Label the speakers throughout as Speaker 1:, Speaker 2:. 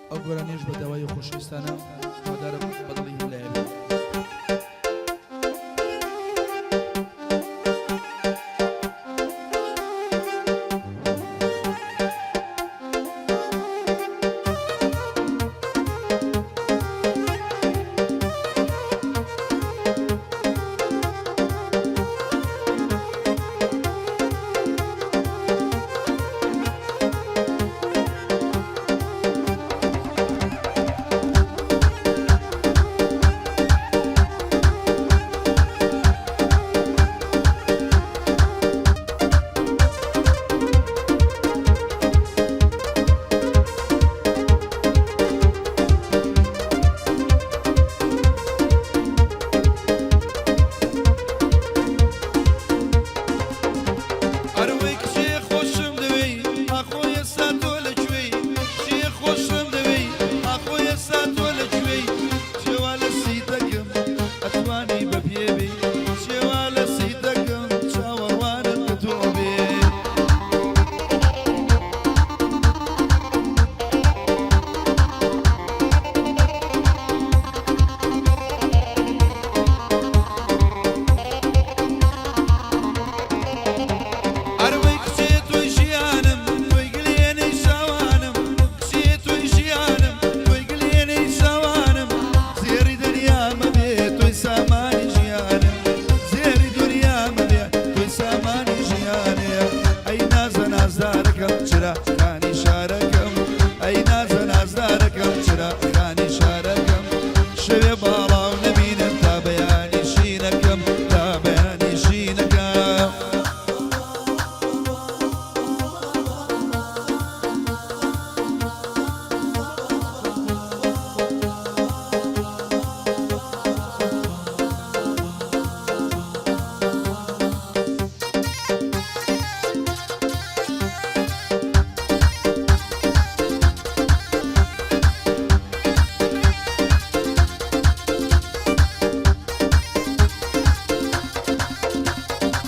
Speaker 1: ئەو گۆرانیەش بە داوای خۆشەویستانە هیوادارم بە دڵی هەموو لایە بێت.
Speaker 2: ئەروەی کچێ خۆشم دەوێی ئاخۆ ئێستا تۆ لە کوێی کچێ خۆشم دەوێی ئاخۆ ئێستا تۆ لە کوێی چێوا لە سیتەکەم ئەتوانی بە پێ بێی چێوا لە سیتەکەم چاوەڕوانم کە تۆ بێ. ئەروەی کچێ تۆی ژیانم تۆی گلێنەی شاوانم کچێ تۆی ژیانم تۆی گلێنەی شاوانم زێڕی دنیامە بێ تۆی سامانی ژیانم زێڕی دنیامە بێ تۆی سامانی ژیانێ ئەی نازە نازدارەکەم چرا خانی شارەکەم ئەی نازە نازدارەکەم چرا خانی شارەکەم شەوێ باڵاو نەبینم تا بەیانی شینەکەم تا بەیانی شینەکەم.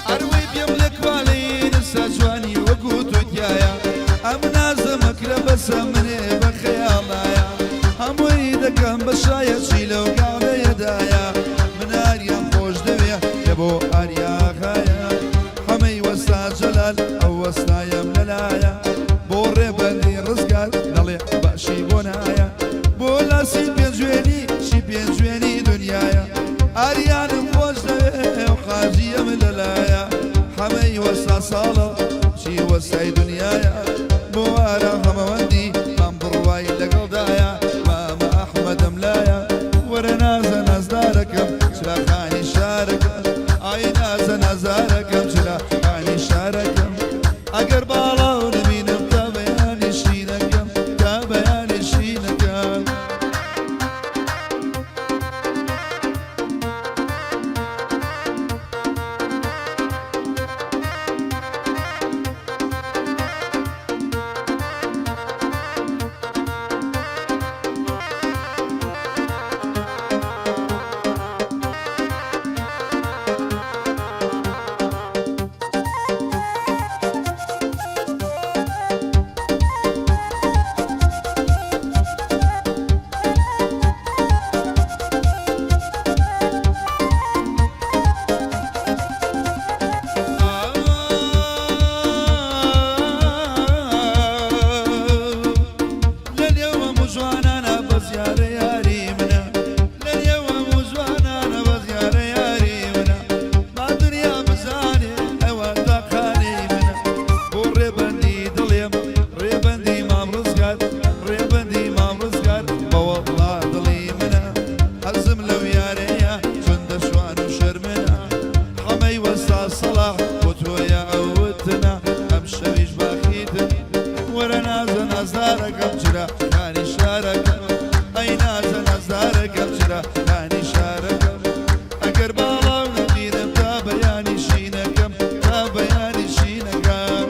Speaker 2: ئەروەی پێم لە کوالەی نرسا جوانی وەکو تۆی تیایە ئەم نازە مەکرە بەسە منێ بە خەیاڵایە هەمووی دەکەم بە شایە چی لەو گاڵەیەدایە من ئاریام خۆش دەوێ لە بۆ ئاریاغایە حەمەی وەستا جەلال ئەو وەستایەم لەلایە بۆ ڕێبەندی ڕزگار دەڵێ باشی بۆ نایە بۆ لاسی پێنجوێنی چی پێنجوێنی دنیایە ئاریانم خۆش دەوێ و حاجیەم لەلایە حەمەی وەستا ساڵە چی وەستای دنیایە بۆ ئارام هەمەوەندی مام بڕوای لەگەڵدایە مامە ئەحمەدم لایە وەرە نازە نازدارەکەم چراخانی شارەکەم ئای نازە نازدارەکەم چراخانی شارەکەم ئەگەر باڵاو نەبینم تا بەیانی شینەکەم تا بەیانی شینەکەم. لە نێو هەموو جوانانە بەس یارە یاری منە لە نێو هەموو جوانانە بەس یارە یاری منە با دنیا بزانێ ئەوە تاقانەی منە بۆ ڕێبەندی دڵێم ڕێبەندی مام ڕزگار ڕێبەندی مام ڕزگار بەوەڵڵا دڵی منە حەزم لەو یارەیە چەندە شوان و شەرمنە حەمەی وەستا سەڵاح بۆ تۆیە ئەو وتنە ئەمشەویش باخیتن وەرە نازە نازدارەکەم چرا خانی شارەکەم ئەی نازە نازدارەکەم چرا خانی شارەکەم ئەگەر باڵاو نەبینم تا بەیانی شینەکەم تا بەیانی شینەکەم.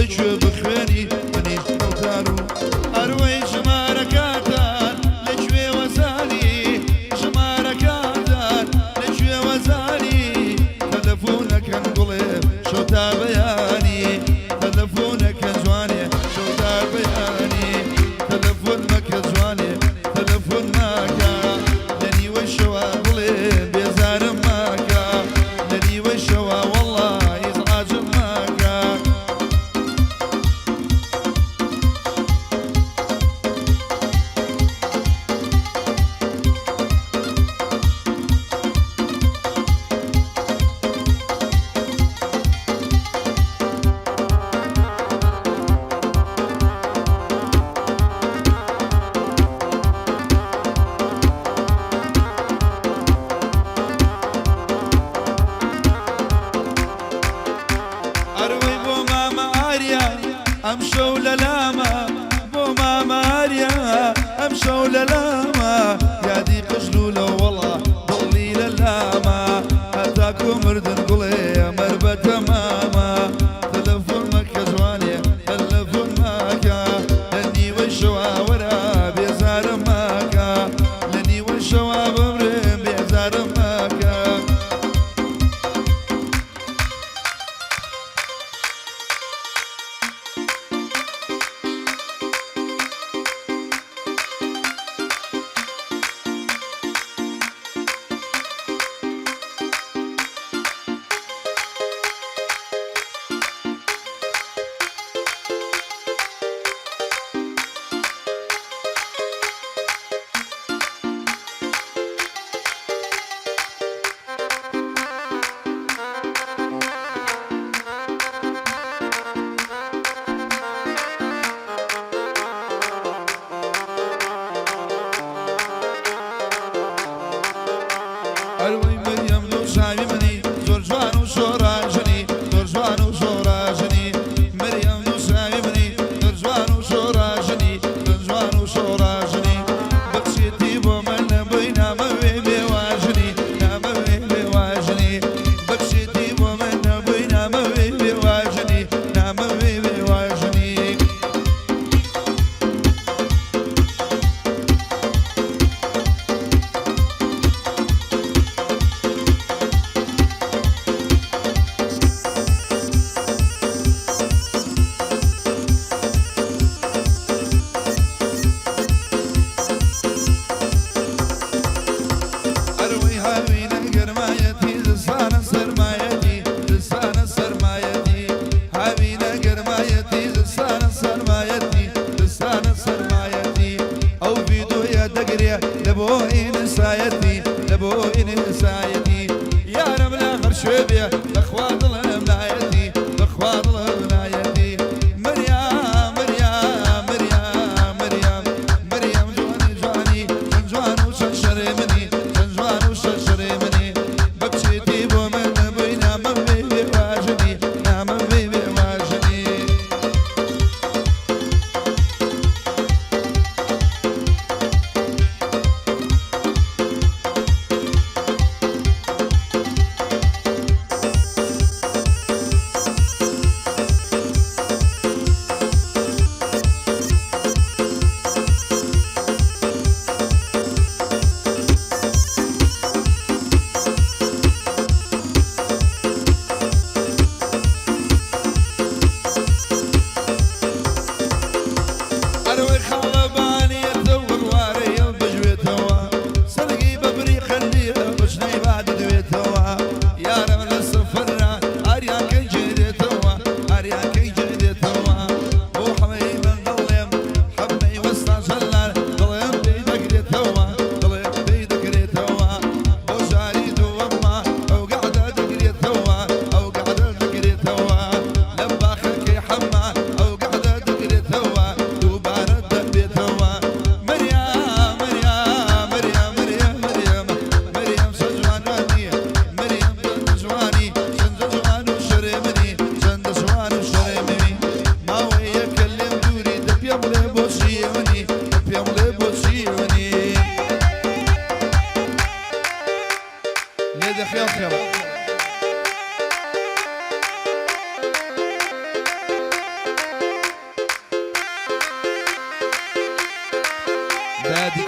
Speaker 2: لەکوێ بخوێنی منیش دڵدار و ئەروەی ژمارەکاتان لەکوێوە زانی ژمارەکاتان لەکوێوە زانی تەلەفۆنەکەن گوڵێ شەو تا بەیانی تەلەفۆنەکە جوانێ شەو تا بەیانی تەلەفۆن مەکە جوانێ تەلەفۆن ماکە لە نیوەی شەوا گوڵێ بێزارم ماکە لە نیوەی شەوا وەڵا ئیزعاجم ماکە. ئەروەی بۆ مامە ئاریا ئەمشەو لەلامە بۆ مامە ئاریا ئەمشەو لەلامە یادی قژلولە وەڵا دڵی لەلامە هەتاکو مردن گوڵێ ئەمەر بەتەمامە تەلەفۆن مەکە جوانێ تەلەفۆن ماکە لە نیوەی شەوا وەرە بێزارم ماکە لە نیوەی شەوا بمرم بێزارم ماکە. ئەروەی مریەم دوو چاوی منی زۆر جوان و شۆڕاژنی زۆر جوان و شۆڕاژنی مریەم دوو چاوی منی زۆر جوان و شۆڕاژنی زۆر جوان و شۆڕاژنی بەخشێتی بۆ من نەبووی نامەوێ بێواژنی نامەوێ بێواژنی بەخشێتی بۆ من نەبووی نامەوێ بێواژنی نامەوێ بێواژنی.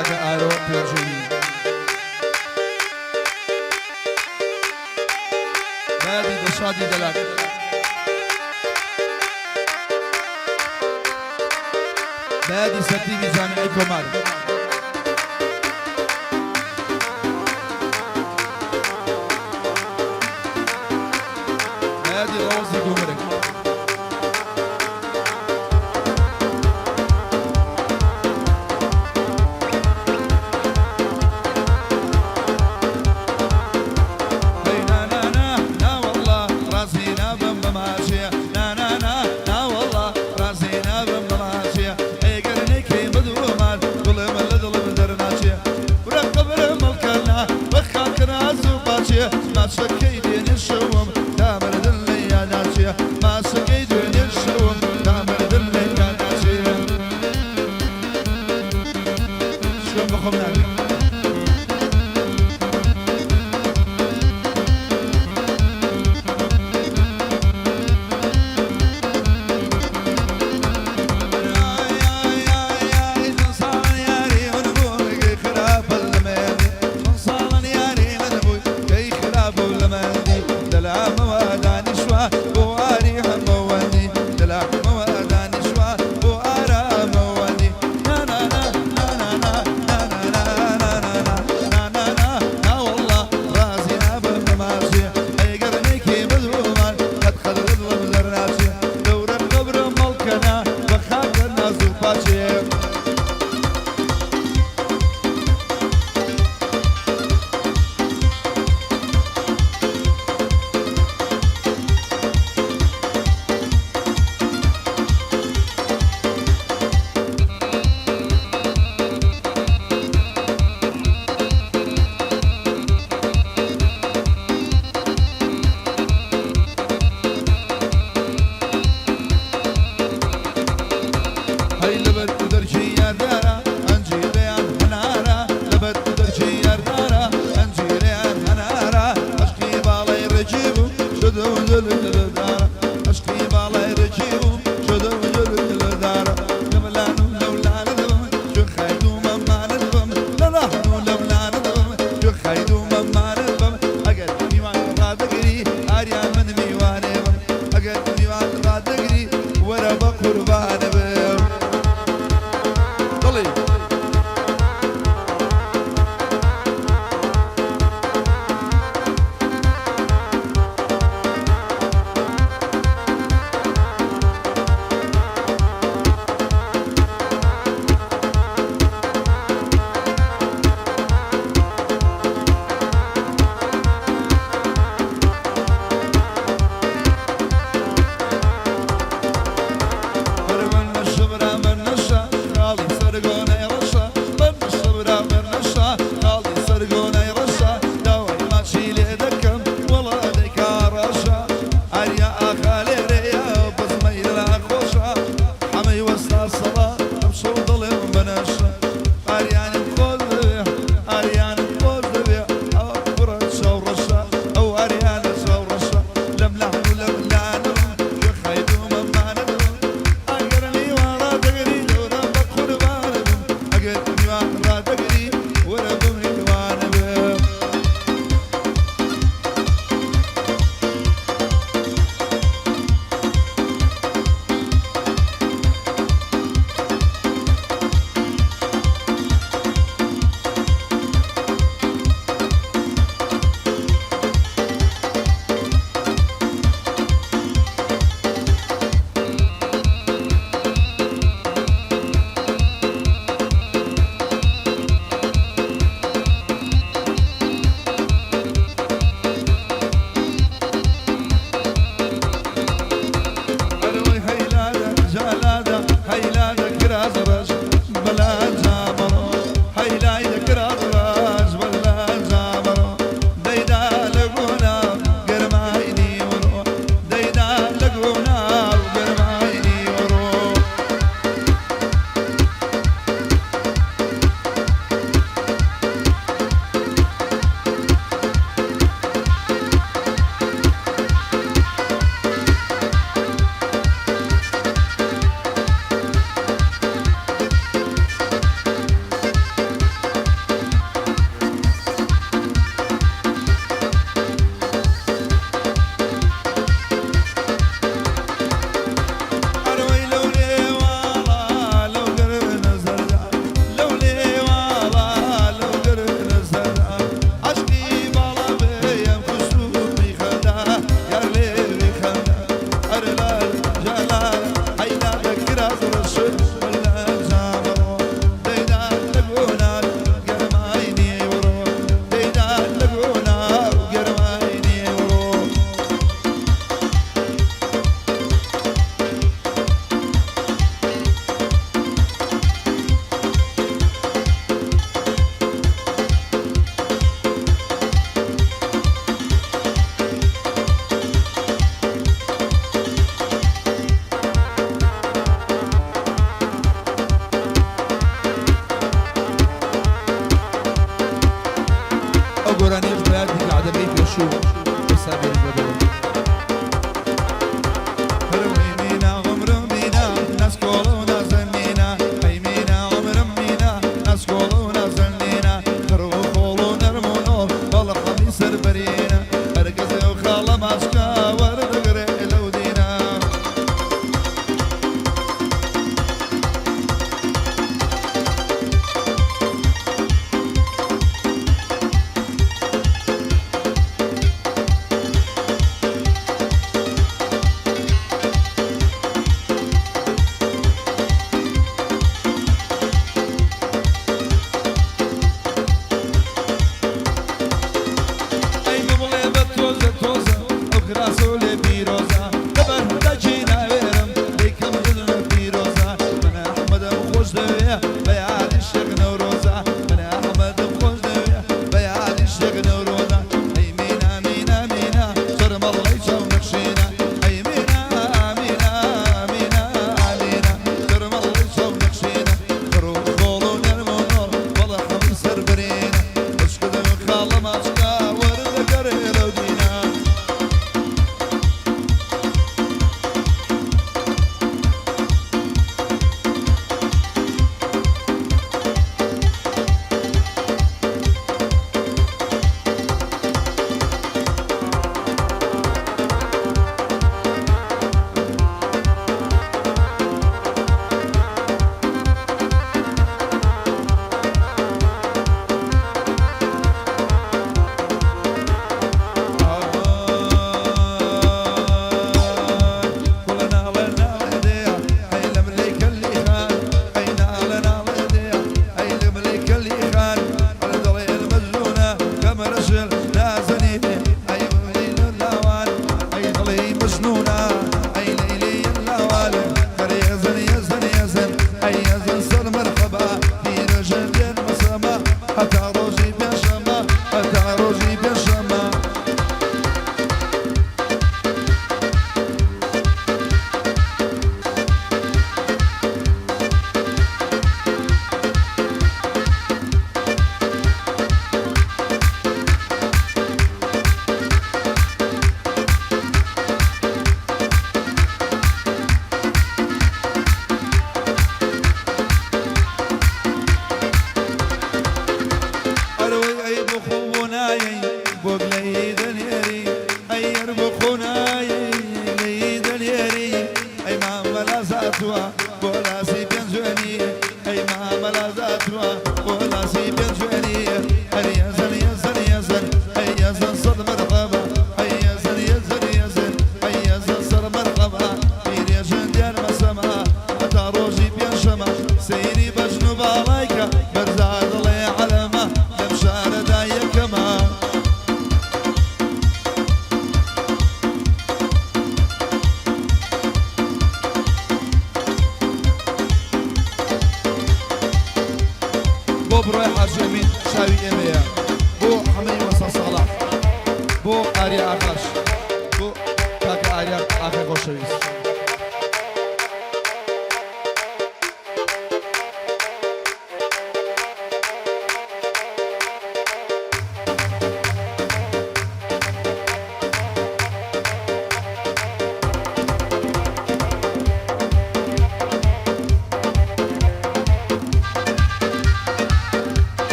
Speaker 1: کاکە ئارۆ پێنجوێنی. بە یادی دڵشادی دەلاک. بە یادی سەرتیپی جامیعەی کۆمار. بە یادی ڕەوەزی گومرگ. هەی نا نا نا نا وەڵڵا ڕازی نابم بە ماچێ نا نا نا نا وەڵڵا ڕازی نابم بە ماچێ ئەی گەر نەیکەی بە دوومار گوڵم لە دڵم دەرناچێ ورە قەبرم هەڵکەنە بە خاک ناز و پاچێ ماچەکەی دێنێ شەوم تا مردن لە یاد ناچێ ماچەکەی دوێنێ شەوم تا مردن لە یاد ناچێ شوێن بەخۆم ناگرم. هەی لەبەر دەرکی یاردارە ئەنجیرەیان هەنارە لەبەر دەرکی یاردارە ئەنجیرەیان هەنارە عەشقی باڵای ڕێکی بوو شدە و دارە عەشقی باڵای ڕێکی بوو شدە و دارە لەملان و لەولانە دەبم چۆن خایت و مەمانە دەبم لەلاهن و لەولانە دەبم چۆن خایت و مەمانە دەبم ئەگەر میوان ڕادەگری ئاریان من میوانێ بم ئەگەر میوان ڕادەگری وەرە بە قوربانە بم دڵی.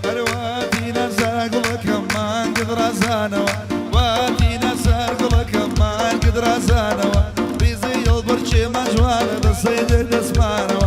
Speaker 1: هەرواتی نەزار گوڵەکەم مانگت ڕازانەوە، واتی نەزار گوڵەکەم مانگت ڕازانەوە، ریزی یڵبرچێ مەجوانە دەسەی دەسمانەوە.